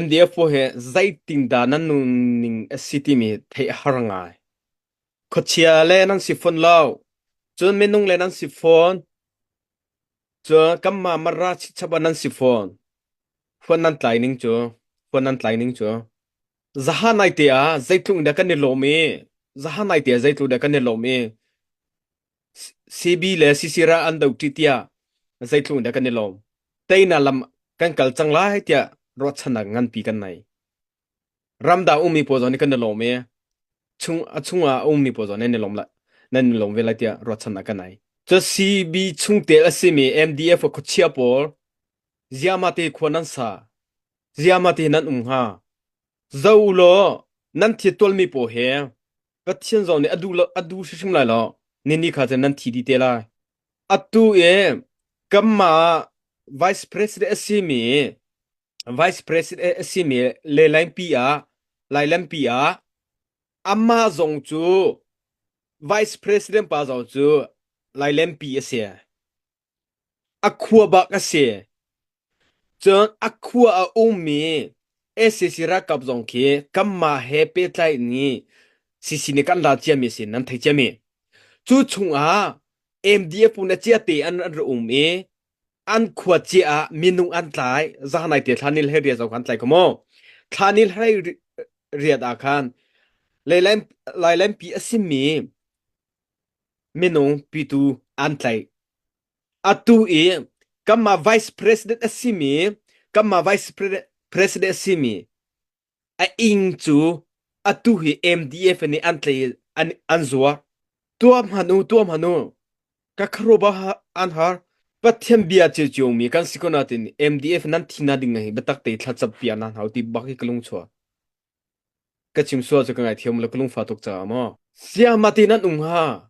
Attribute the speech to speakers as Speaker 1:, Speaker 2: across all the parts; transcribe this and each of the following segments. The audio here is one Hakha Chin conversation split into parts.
Speaker 1: MDF pawl hi zeitindah nan nunning a si timi theih a har ngai. Khuachia le nan si fawn lo. Cun minung le nan si fawn. Cun kanmah Mara chitchap ah nan si fawn. Huan nan tlai ning cu, huan nan tlai ning cu. Zahan nai te ah zeitluk in dah kan i lawm i, zahan nai te ah zeitluk dah kan i lawm i, CB le CC ral an do ṭi tiah zeitluk in dah kan i lawm. Teinak lam kan kal cang lai tiah ruahchannak nganpi kan nei. Ramdang ummi pawl zong nih kan i lawm i chung a chungah a ummi pawl zong nih nan i lawm lai nan i lawm ve lai tiah ruahchannak kan nei. Cu CB chungtel a simi MDF khuachia pawl ziahmah te khua nan sa ziahmah te nan um hnga. Zo u law nan thi tualmi pawl he Pathian zong nih a duh lo a duh hrimhrim lai lo. Ni kha cun nan thi dih te lai. Atu i kanmah Vice President a simi Vice President a simi Lelaingpi ah Lailempi ah amah zong cu Vice President pa zong cu Lailempi a si. A khua bak a si. Cun a khua a ummi sac ralkap zong khi kanmah he pehtlai in CC nih kan la ciami a si nan thei ciami. Cu chungah MDF pun a cia te an an rak um i an khua cia ah minung an tlai zahnai te thla nil he riat zong an tlai ko mu. Thla nil hlei riat ah khan Lailempi a simi minung pitu an tlaih. Atu i kanmah vice president a simi kanmah vice president a simi a ing cu atu hi MDF nih an tlei an an zuar. Tuah hmanh u, tuah hmanh u. Ka kharuba an har. Pathian bia cio mi kan si ko natin MDF nan thina ding hi biatak te thlacam pia nan hau ti bak hi ka lung chua. Ka chim sual cu ka ngaithiam lo ka lungfa tuk caah maw. Siamati nan um ha.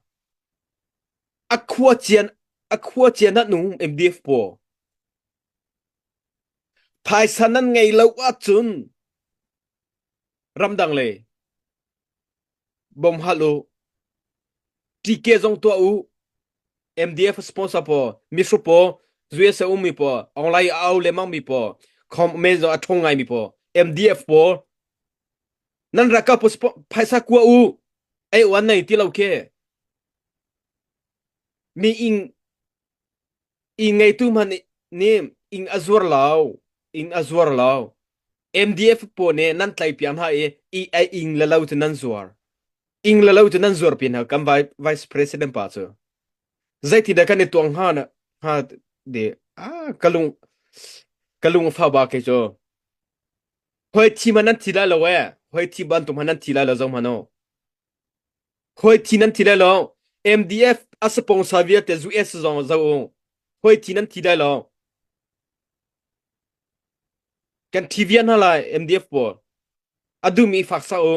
Speaker 1: A khua cian a khua cian nan um MDF paw. Phaisa nan ngei lo ahcun ramdang le bom hal u. TK zong tuah u. MDF sponsor paw, mihru paw, USA ummi paw, online a au lemang mi paw, comment zong a ṭhong ngai mi paw, MDF paw, nan ralkap paw phaisa kua u. Ei uan nei ti lo ke. Mi ing i ngeitu hmanh nih ing a zuar lo ing a zuar lo MDF pawl nih nan tlai piak hna i i a ing le lo cu nan zuar ing le lo cu nan zuar pi hna kan vice president pa cu zeiti dah kan i tuang hnga na hnga de ah ka lung ka lung fa ba ke cu hoi thi man nan thi lai lo e hoi thi bantuk man nan thi lai lo zong hmano Hoi thi nan thi lai lo. MDF a sponsor vialte US zong zo u. Hoi thi nan thi lai lo. Kan thi vian hna lai MDF pawl. A dumi fak sa u.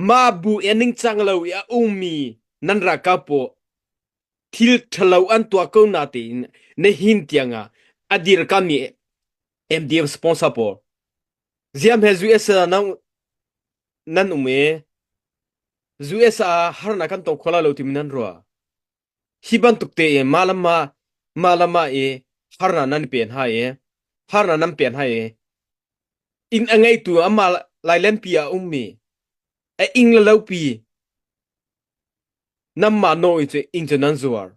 Speaker 1: Ma bu e ningcang lo i a ummi nan ralkap pawl thil ṭhalo an tuah ko na tein nihin tiangah a dirkami MDF sponsor pawl. Ziam he US na nan um i US ah harnak kan tong kho lai lo timi nan ruah. Hi bantuk te i mah le mah mah le mah i harnak nan pen ha i harnak nan pen ha i inn a ngeitu amah lailenpi ah a ummi a ing le lopi nanmah naw i cu inn cu nan zuar.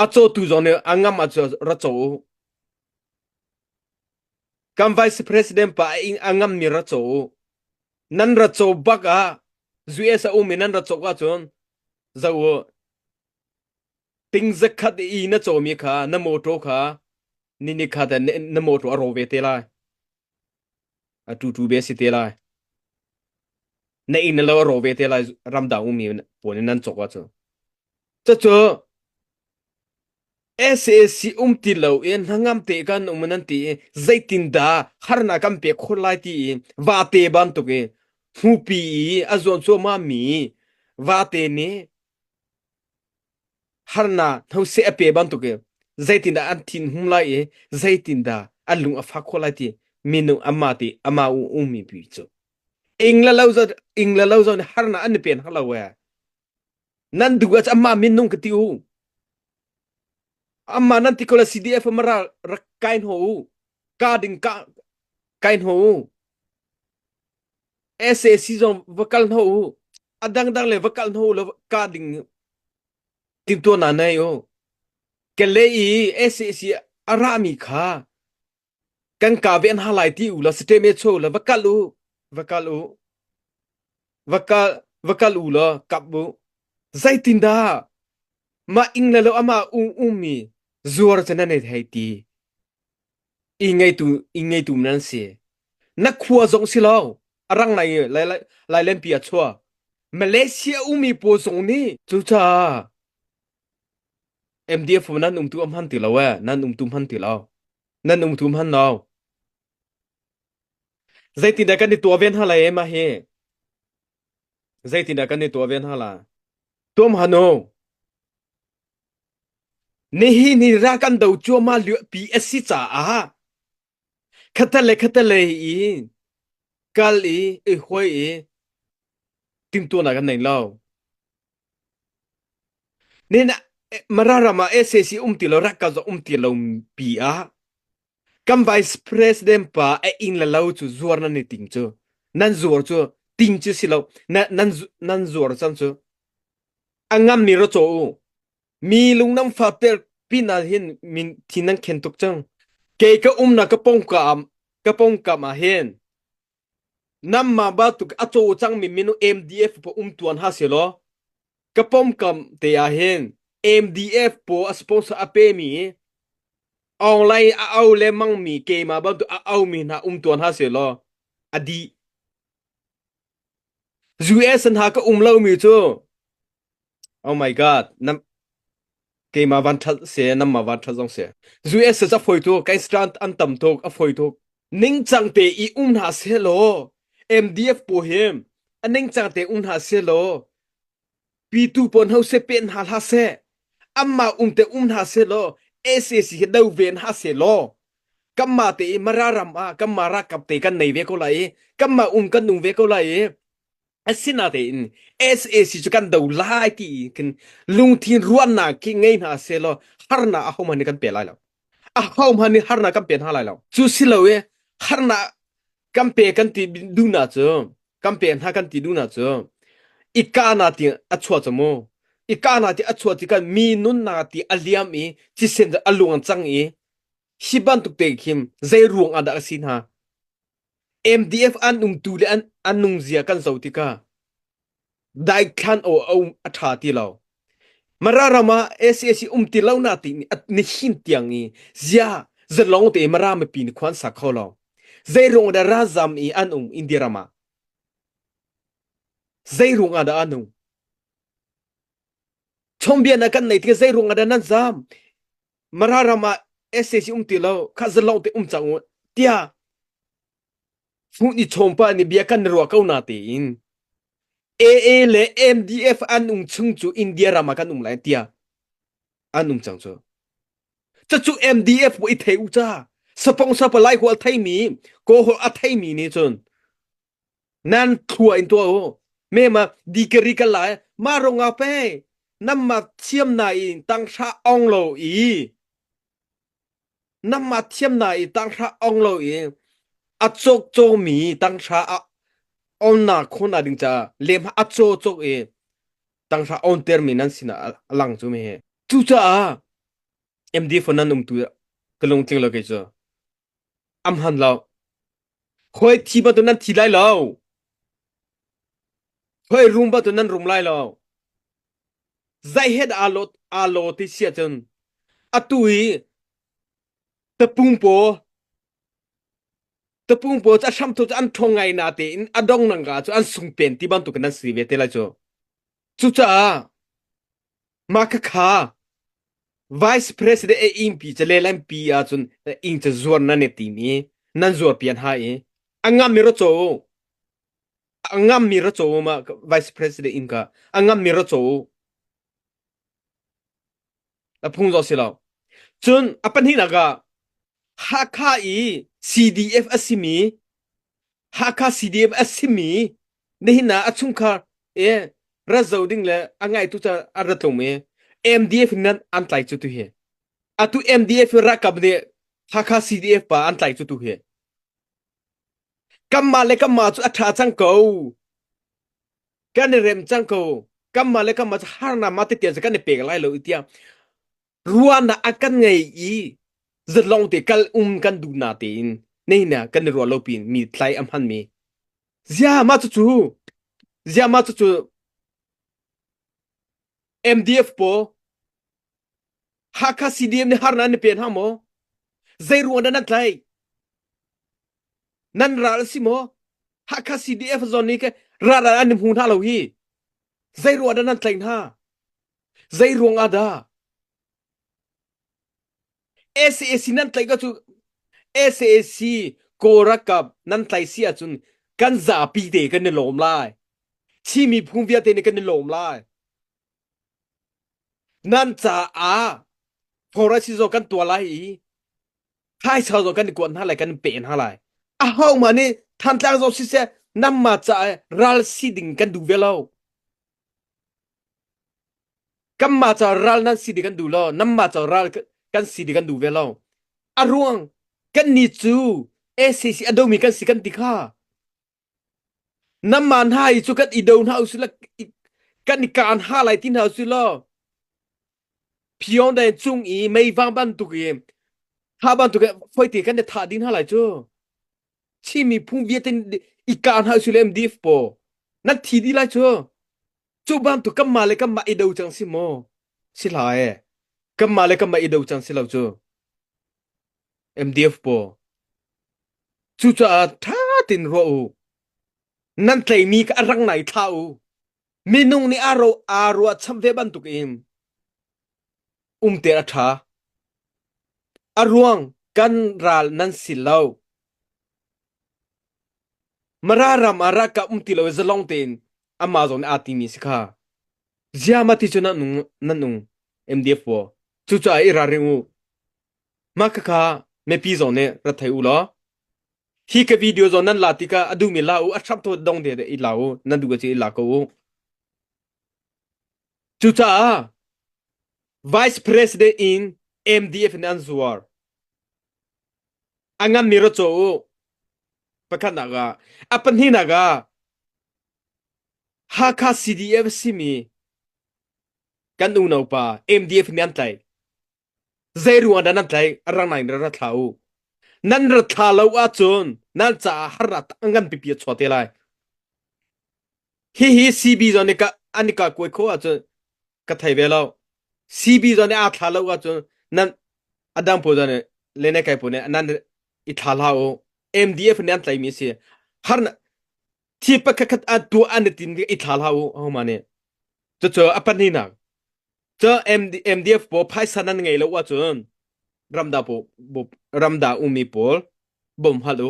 Speaker 1: A cawtu zong nih a ngam ahcun ra caw u. Kan vice president pa a ngammi ra caw u. Nan ra caw bak ah US a um i nan ra cawk ahcun zoh u. Ting zakhat i na cawmi kha na motor kha ni ni kha na motor a ro ve te lai. A tu tu be si te lai. Na inn lo a ro ve te lai ramdang ummi pawl in nan cawk ahcun. Cucu SAC um ti lo in hnangam te kan um nan ti i zeitindah harnak kan pek khawh lai ti i vate bantuk i hmupi i a zuan cuahmah mi vate nih harnak hnoseh a pe bantuk i zeitindah an thin hum lai i zeitindah an lung a fak khawh lai ti minung amah ti amah u ummi pi cu ing le lo ing le lo zon harnak an i pen har lo e Nan duh ah amah minung ka ti u. Amah nan ti ko la CDF mara rak kai hno u. Ka ding ka kai hno u. SAC zong va kal hno u. A dangdang le va kal hno u law ka ding timtuahnak nei u. Kale i SAC a rami kha kan ka ve hna lai ti u law state cho la va kal u va kal u va kal va kal u law kap u zeitindah mah ing le lo ama um ummi zuar cu nan hei ti i ngeitu i ngeitu nan si na khua zong si lo a rang lai lai lai lempi a chua Malaysia umi pawl zong nih cucaah MDF nan umtu a hman ti lo e nan umtu hman ti lo nan umtu hman lo zeitindah kan i tuah ve hna lai e mah hi zeitindah kan i tuah ve hna la tuam hanu nihin hi ra kan do cuahmah liopi a si caah khatale khatale i kal i i huai i timtuahnak kan nei lo Nen Mara ram ah SAC um ti lo rak ka um ti lo pi ah kan vice president pa a inn le lo cu zuar nan i ting cu nan zuar cu ting cu si lo nan nan nan zuar cang cu a ngam mi ra caw u mi lung nam fa ter pin ah hin min thin nan khen tuk cang kei ka umnak ka pongkam ka pongkam ah hin Nanmah bantuk a caw cangmi minung MDF pawl um tuan hna sehlaw ka pomkam te ah hin MDF pawl a sponsor a pemi online a au lengmangmi keimah bantuk a aumi hna um tuan hna sehlaw a dih. US hna ka um lomi cu Oh my god nam keimah van ṭhat se namah van ṭhat zong se US cu a fawi tuk kai strand an tam tuk a fawi tuk ningcang te i um hna seh law MDF pawl hi a ningcang te um hna seh law pitu pawl ho se pen hna hlah seh anmah um te um hna seh law SAC hi do ve hna seh law kanmah te i Mara ram ah kanmah ralkap te kan nei ve ko lai i kanmah um kan nung ve ko lai i Asinain SAC cu kan do lai ti khin lungthin ruahnak khi ngei hna sehlaw harnak ahohmanh nih kan pe lai lo. Ahohmanh nih harnak kan pe hna lai lo. Cu si lo i harnak kan pe kan ti duhnak cu kan pe hna kan ti duhnak cu i kahnak ti a chuah cu mu. I kahnak ti a chuah tikah mi nunnak ti a liam i thisen cu a luang cang i hi bantuk te khin zei ruang ah dah a si hna? MDF an umtu le an, an nungzia kan zoh tikah daithlan aw a um a ṭha ti lo. Mara ram ah SAC um ti lo na ti nihin tiang i zia zalong te Mara mipi nih khua an sa kho lo. Zeiruang dah ralzam i an um India ram ah? Zeiruang ah dah an um? Chawngbian ah kan nei tikah zeiruang ah dah nan zam? Mara ram ah SAC um ti lo kha zalong te um cang u tiah hmuh ni chawm pa nih bia kan ruah ko na tein AA le MDF an um chung cu India ram ah kan um lai tiah an um cang cu cucu MDF i thei u ca sapong sapa lai hual thei mi ko hol a thei mi nih cun nan thlua in tuah u me ma dikari ka lai ma ronga pe nam ma thiam na in tang hra ong lo i nam ma thiam na i tang hra ong lo i a chok cho mi tang hra a on na khon na ding cha lem a cho chok i tang hra on ter mi nan sin a lang chu mi he cu caah MD phone nan um tu ka lung tling lo ke chu am han lo Khoi thi bantuk nan thi lai lo. Khoi rum bantuk nan rum lai lo. Zei he dah aa lo aa lo ti si ahcun atu i tapung paw tapung paw cu a hramthawk cu an ṭhawng ngai na tein a dong nang ka cu an sung pen ti bantuk in nan si ve te lai cu. Cucaah Mah khakha Vice President a ingpi cu lehlampi ahcun ing cu zuar nan i tim i nan zuar pian ha i a ngammi ra caw u. A ngammi ra caw u mah Vice President inn ka a ngammi ra caw u. A phung zaw si lo. Cun a pahnihnak ah Hakha i CDF a simi Hakha CDF a simi nihin ah a chungkhar e rat zo ding le a ngaitu ca an rat tlung i MDF in nan an tlai cu tu hi atu MDF ralkap nih Hakha CDF pa an tlai cu tu hi. Kanmah le kanmah cu a ṭha cang ko. Kan i rem cang ko. Kanmah le kanmah cu harnak mah te cu kan i pek lai lo i tiah ruahnak a kan ngei i zalong te kal um kan duh na tein nei na kan i ruah lo pin mi tlai a hman mi zia ma cu cu zia ma cu cu MDF po Hakha CDM nih harnak an i pen hang maw? Zei ruang dah nan tlaih? Nan ral a si maw? Hakha CDF zawn nih ke ral an i hmu hna lo hi. Zei ruang dah nan tlaih hna? Zei ruang ah dah? SAC nan tlaih ko cu SAC Kawlrakap nan tlaih si ahcun kan zapi te kan i lawm lai. Chin miphun vialte nih kan i lawm lai. Nan caah forest zong kan tuah lai i phaisa zong kan i kuat hna lai kan in pe hna lai. Ahohmah nih Thantlang zong siseh nanmah caah ral si ding kan duh ve lo. Kanmah caah ral nan si ding kan duh lo. Nanmah caah ral kan si ding kan duh ve lo. A ruang kannih cu SAC a domi kan si kan ti kha. Nanmah hna hi cu kan i do hna usih law kan i kaan hna lai ti hna usih law Pyongyang cung i meivang bantuk i thah bantuk i foite kan i thah ding hna lai cu. Chin miphun vialte i kaan hna usih law MDF paw nan thi dih lai cu. Cu bantuk kanmah le kanmah i do cang si maw? Si hlah ee. Kanmah le kanmah i do cang si lo cu. MDF paw. Cucaah ṭha tein ruah u. Nan tleimi kha a rang nai thlah u. Minung nih aa ro aa ruahcham ve bantukin umter a ṭha. A ruang kan ral nan si lo. Mara ram ah ralkap um ti lo i zalong tein amah zong nih aa timi si kha. Ziah ti cu nan nung nan nung MDF paw. Cucaah i ralring u. Mah khakha mipi zong nih rat thei u law hi ka video zong nan la tikah a duhmi la u a hrap to dong te i la u nan duh ci i la ko u. Cucaah Vice President in MDF in an zuar. A nganmi ra caw u. Pakhatnak ah a pahnihnak ah Hakha CDF simi kan unaupa MDF nih an tlaih. Zei ruang dah nan tlaih? A rang nain ra thla u. Nan ra thla lo ahcun nan caah harnak ngan pipi a chuah te lai. Hihi CB zong nih ka an i ka kuai khawh ahcun ka thei ve lo. CB zong nih aa thla lo ahcun nan a dang pawl zong nih le kai pawl nih nan i thla hlah u. MDF nih an tlaihmi a si. Harnak thi pakhat khat tuah an i tin i thla hlah u hohmah nih. Cucu a pahnihnak. Cu MD, MDF pawl phaisa nan ngei lo ahcun ramda pawl ramda ummi pawl bawm hal u.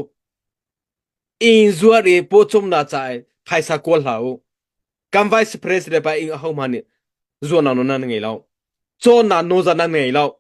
Speaker 1: Inn zuar i pawcawmnak ca i phaisa kawl hlah u. Kan vice president pa ing ahohmah nih zuarnak nawl nan ngei lo. Cawnnak nawl nan ngei lo.